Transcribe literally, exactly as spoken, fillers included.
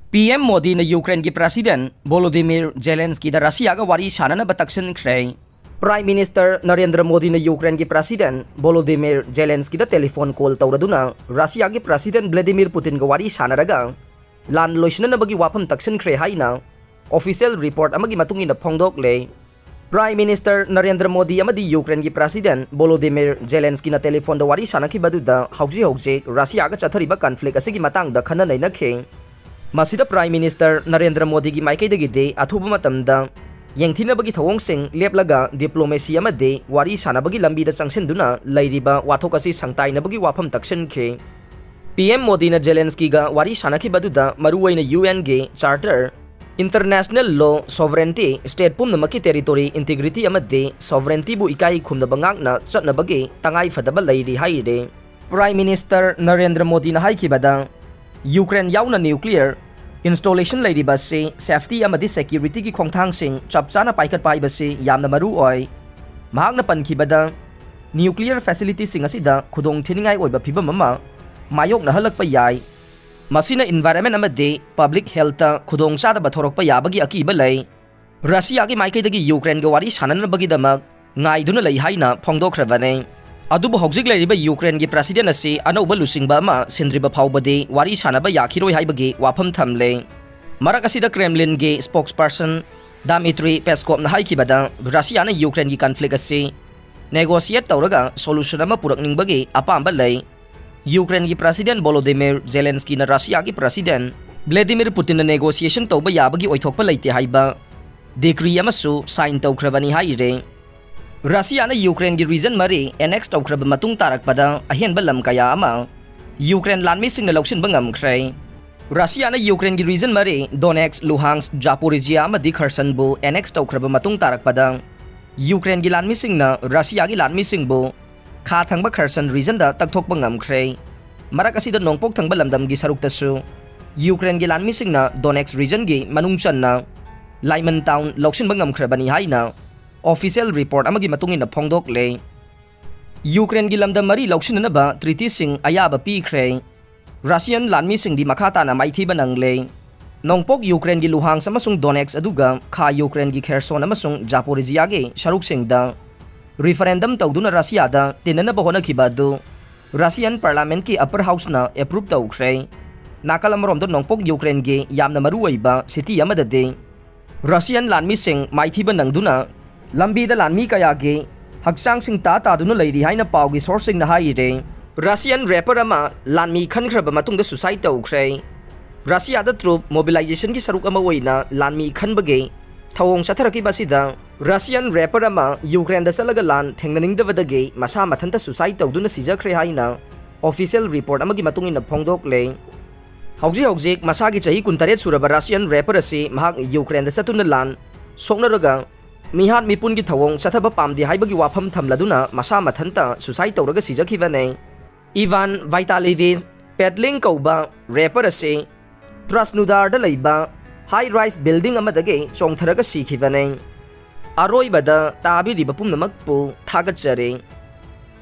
P M ꯃꯣꯗꯤꯅ ꯌꯨꯀ꯭ꯔꯦꯟꯒꯤ president Volodymyr ꯖꯦꯂꯦꯟꯁꯀꯤꯗ ꯔꯁꯤꯌꯥꯒ ꯋꯥꯔꯤ ꯁꯥꯟꯅꯅꯕ ꯇꯛꯁꯤꯟꯈ꯭ꯔꯦ꯫ ꯄ꯭ꯔꯥꯏꯝ ꯃꯤꯅꯤꯁꯇꯔ ꯅꯔꯦꯟꯗ꯭ꯔ ꯃꯣꯗꯤꯅ ꯌꯨꯀ꯭ꯔꯦꯟꯒꯤ ꯄ꯭ꯔꯦꯁꯤꯗꯦꯟꯠ ꯚꯣꯂꯣꯗꯤꯃꯤꯔ ꯖꯦꯂꯦꯟꯁꯀꯤꯗ ꯇꯦꯂꯤꯐꯣꯟ ꯀꯣꯜ ꯇꯧꯔꯗꯨꯅ ꯔꯁꯤꯌꯥꯒꯤ ꯄ꯭ꯔꯦꯁꯤꯗꯦꯟꯠ ꯚ꯭ꯂꯦꯗꯤꯃꯤꯔ ꯄꯨꯇꯤꯟꯒ ꯋꯥꯔꯤ ꯁꯥꯟꯅꯔꯒ ꯂꯥꯟ ꯂꯣꯏꯁꯤꯟꯅꯅꯕꯒꯤ ꯋꯥꯐꯝ ꯇꯛꯁꯤꯟꯈ꯭ꯔꯦ ꯍꯥꯏꯅ ꯑꯣꯐꯤꯁꯤꯌꯦꯜ ꯔꯤꯄꯣꯔꯠ ꯑꯃꯒꯤ ꯃꯇꯨꯡ ꯏꯟꯅ ꯐꯣꯡꯗꯣꯛꯂꯦ꯫ ꯄ꯭ꯔꯥꯏꯝ ꯃꯤꯅꯤꯁꯇꯔ ꯅꯔꯦꯟꯗ꯭ꯔ ꯃꯣꯗꯤ ꯑꯃꯗꯤ ꯌꯨꯀ꯭ꯔꯦꯟꯒꯤ ꯄ꯭ꯔꯦꯁꯤꯗꯦꯟꯠ ꯚꯣꯂꯣꯗꯤꯃꯤꯔ ꯖꯦꯂꯦꯟꯁꯀꯤꯅ ꯇꯦꯂꯤꯐꯣꯟꯗ ꯋꯥꯔꯤ ꯁꯥꯟꯅꯈꯤꯕ ꯑꯗꯨꯗ ꯍꯧꯖꯤꯛ ꯍꯧꯖꯤꯛ ꯔꯁꯤꯌꯥꯒ ꯆꯠꯊꯔꯤꯕ ꯀꯟꯐ꯭ꯂꯤꯛ ꯑꯁꯤꯒꯤ ꯃꯇꯥꯡꯗ ꯈꯟꯅ ꯅꯩꯅꯈꯤ꯫ ꯃꯁꯤꯗ ꯄ꯭ꯔꯥꯏꯝ ꯃꯤꯅꯤꯁꯇꯔ ꯅꯔꯦꯟꯗ꯭ꯔ ꯃꯣꯗꯤꯒꯤ ꯃꯥꯏꯀꯩꯗꯒꯤꯗꯤ ꯑꯊꯨꯕ ꯃꯇꯝꯗ ꯌꯦꯡꯊꯤꯅꯕꯒꯤ ꯊꯧꯑꯣꯡꯁꯤꯡ ꯂꯦꯞꯂꯒ ꯗꯤꯄ꯭ꯂꯣꯃꯦꯁꯤ ꯑꯃꯗꯤ ꯋꯥꯔꯤ ꯁꯥꯟꯅꯕꯒꯤ ꯂꯝꯕꯤꯗ ꯆꯪꯁꯤꯟꯗꯨꯅ ꯂꯩꯔꯤꯕ ꯋꯥꯊꯣꯛ ꯑꯁꯤ ꯁꯪꯇꯥꯏꯅꯕꯒꯤ ꯋꯥꯐꯝ ꯇꯛꯁꯤꯟꯈꯤ꯫ ꯄꯤ ꯑꯦꯝ ꯃꯣꯗꯤꯅ ꯖꯦꯂꯦꯟꯁꯀꯤꯒ ꯋꯥꯔꯤ ꯁꯥꯟꯅꯈꯤꯕ ꯑꯗꯨꯗ ꯃꯔꯨꯑꯣꯏꯅ ꯌꯨ ꯑꯦꯟꯒꯤ ꯆꯥꯔꯇꯔ, ꯏꯟꯇꯔꯅꯦꯁꯅꯦꯜ ꯂꯣ, ꯁꯣꯚꯔꯦꯟꯇꯤ, ꯁ꯭ꯇꯦꯠ ꯄꯨꯝꯅꯃꯛꯀꯤ ꯇꯦꯔꯤꯇꯣꯔꯤ ꯏꯟꯇꯤꯒ꯭ꯔꯤꯇꯤ ꯑꯃꯗꯤ ꯁꯣꯚꯔꯦꯟꯇꯤꯕꯨ ꯏꯀꯥꯏ ꯈꯨꯝꯅꯕ ꯉꯥꯛꯅ ꯆꯠꯅꯕꯒꯤ ꯇꯉꯥꯏꯐꯗꯕ ꯂꯩꯔꯤ ꯍꯥꯏꯔꯤ꯫ ꯄ꯭ꯔꯥꯏꯝ ꯃꯤꯅꯤꯁꯇꯔ ꯅꯔꯦꯟꯗ꯭ꯔ ꯃꯣꯗꯤꯅ ꯍꯥꯏꯈꯤꯕꯗ, ꯌꯨꯀ꯭ꯔꯦꯟ ꯌꯥꯎꯅ ꯅ꯭ꯌꯨꯀ꯭ꯂꯤꯌꯔ ꯏꯟꯁꯇꯣꯂꯦꯁꯟ ꯂꯩꯔꯤꯕ ꯑꯁꯤ ꯁꯦꯐꯇꯤ ꯑꯃꯗꯤ ꯁꯦꯀ꯭ꯌꯨꯔꯤꯇꯤꯒꯤ ꯈꯣꯡꯊꯥꯡꯁꯤꯡ ꯆꯞ ꯆꯥꯅ ꯄꯥꯏꯈꯠꯄ ꯍꯥꯏꯕꯁꯤ ꯌꯥꯝꯅ ꯃꯔꯨ ꯑꯣꯏ꯫ ꯃꯍꯥꯛꯅ ꯄꯟꯈꯤꯕꯗ, ꯅ꯭ꯌꯨꯀ꯭ꯂꯤꯌꯔ ꯐꯦꯁꯤꯂꯤꯇꯤꯁꯤꯡ ꯑꯁꯤꯗ ꯈꯨꯗꯣꯡ ꯊꯤꯅꯤꯡꯉꯥꯏ ꯑꯣꯏꯕ ꯐꯤꯚꯝ ꯑꯃ ꯃꯥꯌꯣꯛꯅꯍꯜꯂꯛꯄ ꯌꯥꯏ꯫ ꯃꯁꯤꯅ ꯏꯟꯚꯥꯏꯔꯟꯃꯦꯟ ꯑꯃꯗꯤ ꯄꯕ꯭ꯂꯤꯛ ꯍꯦꯜꯊꯇ ꯈꯨꯗꯣꯡꯆꯥꯗꯕ ꯊꯣꯔꯛꯄ ꯌꯥꯕꯒꯤ ꯑꯀꯤꯕ ꯂꯩ꯫ ꯔꯁꯤꯌꯥꯒꯤ ꯃꯥꯏꯀꯩꯗꯒꯤ ꯌꯨꯀ꯭ꯔꯦꯟꯒ ꯋꯥꯔꯤ ꯁꯥꯟꯅꯅꯕꯒꯤꯗꯃꯛ ꯉꯥꯏꯗꯨꯅ ꯂꯩ ꯍꯥꯏꯅ ꯐꯣꯡꯗꯣꯛꯈ꯭ꯔꯕꯅꯤ꯫ ꯑꯗꯨꯕꯨ ꯍꯧꯖꯤꯛ ꯂꯩꯔꯤꯕ ꯌꯨꯀ꯭ꯔꯦꯟꯒꯤ ꯄ꯭ꯔꯦꯁꯤꯗꯦꯟꯠ ꯑꯁꯤ ꯑꯅꯧꯕ ꯂꯨꯆꯤꯡꯕ ꯑꯃ ꯁꯤꯟꯗ꯭ꯔꯤꯕ ꯐꯥꯎꯕꯗꯤ ꯋꯥꯔꯤ ꯁꯥꯟꯅꯕ ꯌꯥꯈꯤꯔꯣꯏ ꯍꯥꯏꯕꯒꯤ ꯋꯥꯐꯝ ꯊꯝꯂꯦ꯫ ꯃꯔꯛ ꯑꯁꯤꯗ ꯀ꯭ꯔꯦꯝꯂꯤꯟꯒꯤ ꯁ꯭ꯄꯣꯛꯁꯄꯔꯁꯟ ꯗꯥꯃꯤꯇ꯭ꯔꯤ ꯄꯦꯁꯀꯣꯞꯅ ꯍꯥꯏꯈꯤꯕꯗ, ꯔꯁꯤꯌꯥꯅ ꯌꯨꯀ꯭ꯔꯦꯟꯒꯤ ꯀꯟꯐ꯭ꯂꯤꯛ ꯑꯁꯤ ꯅꯦꯒꯣꯁꯤꯌꯦꯠ ꯇꯧꯔꯒ ꯁꯣꯂꯨꯁꯟ ꯑꯃ ꯄꯨꯔꯛꯅꯤꯡꯕꯒꯤ ꯑꯄꯥꯝꯕ ꯂꯩ꯫ ꯌꯨꯀ꯭ꯔꯦꯟꯒꯤ ꯄ꯭ꯔꯦꯁꯤꯗꯦꯟꯠ ꯚꯣꯂꯣꯗꯤꯃꯤꯔ ꯖꯦꯂꯦꯟꯁꯀꯤꯅ ꯔꯁꯤꯌꯥꯒꯤ ꯄ꯭ꯔꯦꯁꯤꯗꯦꯟꯠ ꯚ꯭ꯂꯦꯗꯤꯃꯤꯔ ꯄꯨꯇꯤꯟꯅ ꯅꯦꯒꯣꯁꯤꯌꯦꯁꯟ ꯇꯧꯕ ꯌꯥꯕꯒꯤ ꯑꯣꯏꯊꯣꯛꯄ ꯂꯩꯇꯦ ꯍꯥꯏꯕ ꯗꯤꯀ꯭ꯔꯤ ꯑꯃꯁꯨ ꯁꯥꯏꯟ ꯇꯧꯈ꯭ꯔꯕꯅꯤ ꯍꯥꯏꯔꯦ꯫ ꯔꯁꯤꯌꯥꯅ ꯌꯨꯀ꯭ꯔꯦꯟꯒꯤ ꯔꯤꯖꯟ ꯃꯔꯤ ꯑꯦꯅꯦꯛꯁ ꯇꯧꯈ꯭ꯔꯕ ꯃꯇꯨꯡ ꯇꯥꯔꯛꯄꯗ ꯑꯍꯦꯟꯕ ꯂꯝ ꯀꯌꯥ ꯑꯃ ꯌꯨꯀ꯭ꯔꯦꯟ ꯂꯥꯟꯃꯤꯁꯤꯡꯅ ꯂꯧꯁꯤꯟꯕ ꯉꯝꯈ꯭ꯔꯦ꯫ ꯔꯁꯤꯌꯥꯅ ꯌꯨꯀ꯭ꯔꯦꯟꯒꯤ ꯔꯤꯖꯟ ꯃꯔꯤ, ꯗꯣꯅꯦꯛꯁ, ꯂꯨꯍꯥꯟꯁ, ꯖꯥꯄꯣꯔꯤꯖꯤꯌꯥ ꯑꯃꯗꯤ ꯈꯔꯁꯟꯕꯨ ꯑꯦꯅꯦꯛꯁ ꯇꯧꯈ꯭ꯔꯕ ꯃꯇꯨꯡ ꯇꯥꯔꯛꯄꯗ, ꯌꯨꯀ꯭ꯔꯦꯟꯒꯤ ꯂꯥꯟꯃꯤꯁꯤꯡꯅ ꯔꯁꯤꯌꯥꯒꯤ ꯂꯥꯟꯃꯤꯁꯤꯡꯕꯨ ꯈꯥ ꯊꯪꯕ ꯈꯔꯁꯟ ꯔꯤꯖꯟꯗ ꯇꯛꯊꯣꯛꯄ ꯉꯝꯈ꯭ꯔꯦ꯫ ꯃꯔꯛ ꯑꯁꯤꯗ ꯅꯣꯡꯄꯣꯛ ꯊꯪꯕ ꯂꯝꯗꯝꯒꯤ ꯁꯔꯨꯛꯇꯁꯨ ꯌꯨꯀ꯭ꯔꯦꯟꯒꯤ ꯂꯥꯟꯃꯤꯁꯤꯡꯅ ꯗꯣꯅꯦꯛꯁ ꯔꯤꯖꯟꯒꯤ ꯃꯅꯨꯡ ꯆꯟꯅ ꯂꯥꯏꯃꯟ ꯇꯥꯎꯟ ꯂꯧꯁꯤꯟꯕ ꯉꯝꯈ꯭ꯔꯕꯅꯤ ꯍꯥꯏꯅ ꯑꯣꯐꯤꯁꯤꯌꯦꯜ ꯔꯤꯄꯣꯔꯠ ꯑꯃꯒꯤ ꯃꯇꯨꯡ ꯏꯟꯅ ꯐꯣꯡꯗꯣꯛꯂꯦ꯫ ꯌꯨꯀ꯭ꯔꯦꯟꯒꯤ ꯂꯝꯗꯝ ꯃꯔꯤ ꯂꯧꯁꯤꯟꯅꯅꯕ ꯇ꯭ꯔꯤꯇꯤꯁꯤꯡ ꯑꯌꯥꯕ ꯄꯤꯈ꯭ꯔꯦ꯫ ꯔꯁꯤꯌꯥꯟ ꯂꯥꯟꯃꯤꯁꯤꯡꯗꯤ ꯃꯈꯥ ꯇꯥꯅ ꯃꯥꯏꯊꯤꯕ ꯅꯪꯂꯦ꯫ ꯅꯣꯡꯄꯣꯛ ꯌꯨꯀ꯭ꯔꯦꯟꯒꯤ ꯂꯨꯍꯥꯟꯁ ꯑꯃꯁꯨꯡ ꯗꯣꯅꯦꯠꯁ ꯑꯗꯨꯒ ꯈꯥ ꯌꯨꯀ꯭ꯔꯦꯟꯒꯤ ꯈꯦꯔꯁꯣꯟ ꯑꯃꯁꯨꯡ ꯖꯥꯄꯣꯔꯤꯖꯤꯌꯥꯒꯤ ꯁꯔꯨꯛꯁꯤꯡꯗ ꯔꯤꯐꯔꯦꯟꯗꯝ ꯇꯧꯗꯨꯅ ꯔꯁꯤꯌꯥꯗ ꯇꯤꯟꯅꯅꯕ ꯍꯣꯠꯅꯈꯤꯕ ꯑꯗꯨ ꯔꯁꯤꯌꯟ ꯄꯥꯔꯂꯥꯃꯦꯟꯠꯀꯤ ꯑꯄꯔ ꯍꯥꯎꯁꯅ ꯑꯦꯄ꯭ꯔꯨꯞ ꯇꯧꯈ꯭ꯔꯦ꯫ ꯅꯥꯀꯜ ꯑꯃꯔꯣꯝꯗ ꯅꯣꯡꯄꯣꯛ ꯌꯨꯀ꯭ꯔꯦꯟꯒꯤ ꯌꯥꯝꯅ ꯃꯔꯨꯑꯣꯏꯕ ꯁꯤꯇꯤ ꯑꯃꯗꯗꯤ ꯔꯁꯤꯌꯟ ꯂꯥꯟꯃꯤꯁꯤꯡ ꯃꯥꯏꯊꯤꯕ ꯅꯪꯗꯨꯅ ꯂꯝꯕꯤꯗ ꯂꯥꯟꯃꯤ ꯀꯌꯥꯒꯤ ꯍꯛꯆꯥꯡꯁꯤꯡ ꯇꯥ ꯇꯥꯗꯨꯅ ꯂꯩꯔꯤ ꯍꯥꯏꯅ ꯄꯥꯎꯒꯤ ꯁꯣꯔꯁꯁꯤꯡꯅ ꯍꯥꯏꯔꯤ꯫ ꯔꯁꯤꯌꯟ ꯔꯦꯄꯔ ꯑꯃ ꯂꯥꯟꯃꯤ ꯈꯟꯈ꯭ꯔꯕ ꯃꯇꯨꯡꯗ ꯁꯨꯁꯥꯏꯗ ꯇꯧꯈ꯭ꯔꯦ꯫ ꯔꯁꯤꯌꯥꯗ ꯇ꯭ꯔꯨꯞ ꯃꯣꯕꯤꯂꯥꯏꯖꯦꯁꯟꯒꯤ ꯁꯔꯨꯛ ꯑꯃ ꯑꯣꯏꯅ ꯂꯥꯟꯃꯤ ꯈꯟꯕꯒꯤ ꯊꯧꯑꯣꯡ ꯆꯠꯊꯔꯛꯈꯤꯕ ꯑꯁꯤꯗ ꯔꯁꯤꯌꯟ ꯔꯦꯄꯔ ꯑꯃ ꯌꯨꯀ꯭ꯔꯦꯟꯗ ꯆꯠꯂꯒ ꯂꯥꯟ ꯊꯦꯡꯅꯅꯤꯡꯗꯕꯗꯒꯤ ꯃꯁꯥ ꯃꯊꯟꯇ ꯁꯨꯁꯥꯏꯗ ꯇꯧꯗꯨꯅ ꯁꯤꯖꯈ꯭ꯔꯦ ꯍꯥꯏꯅ ꯑꯣꯐꯤꯁꯤꯌꯦꯜ ꯔꯤꯄꯣꯔꯠ ꯑꯃꯒꯤ ꯃꯇꯨꯡ ꯏꯟꯅ ꯐꯣꯡꯗꯣꯛꯂꯦ꯫ ꯍꯧꯖꯤꯛ ꯍꯧꯖꯤꯛ ꯃꯁꯥꯒꯤ ꯆꯍꯤ ꯀꯨꯟꯇꯔꯦꯠ ꯁꯨꯔꯕ ꯔꯁꯤꯌꯟ ꯔꯦꯄꯔ ꯑꯁꯤ ꯃꯍꯥꯛ ꯌꯨꯀ꯭ꯔꯦꯟꯗ ꯆꯠꯇꯨꯅ ꯂꯥꯟ ꯁꯣꯛꯅꯔꯒ ꯃꯤꯍꯥꯠ ꯃꯤꯄꯨꯟꯒꯤ ꯊꯧꯑꯣꯡ ꯆꯠꯊꯕ ꯄꯥꯝꯗꯦ ꯍꯥꯏꯕꯒꯤ ꯋꯥꯐꯝ ꯊꯝꯂꯗꯨꯅ ꯃꯁꯥ ꯃꯊꯟꯇ ꯁꯨꯁꯥꯏꯗ ꯇꯧꯔꯒ ꯁꯤꯖꯈꯤꯕꯅꯦ꯫ ꯏꯚꯥꯟ ꯚꯥꯏꯇꯥꯂꯤꯚꯤꯁ ꯄꯦꯗꯂꯤꯡ ꯀꯧꯕ ꯔꯦꯄꯔ ꯑꯁꯤ ꯇ꯭ꯔꯥꯁꯅꯨꯗꯥꯔꯗ ꯂꯩꯕ ꯍꯥꯏ ꯔꯥꯏꯁ ꯕꯤꯜꯗꯤꯡ ꯑꯃꯗꯒꯤ ꯆꯣꯡꯊꯔꯒ ꯁꯤꯈꯤꯕꯅꯦ꯫ ꯑꯔꯣꯏꯕꯗ ꯇꯥꯕꯤꯔꯤꯕ ꯄꯨꯝꯅꯃꯛꯄꯨ ꯊꯥꯒꯠꯆꯔꯤ꯫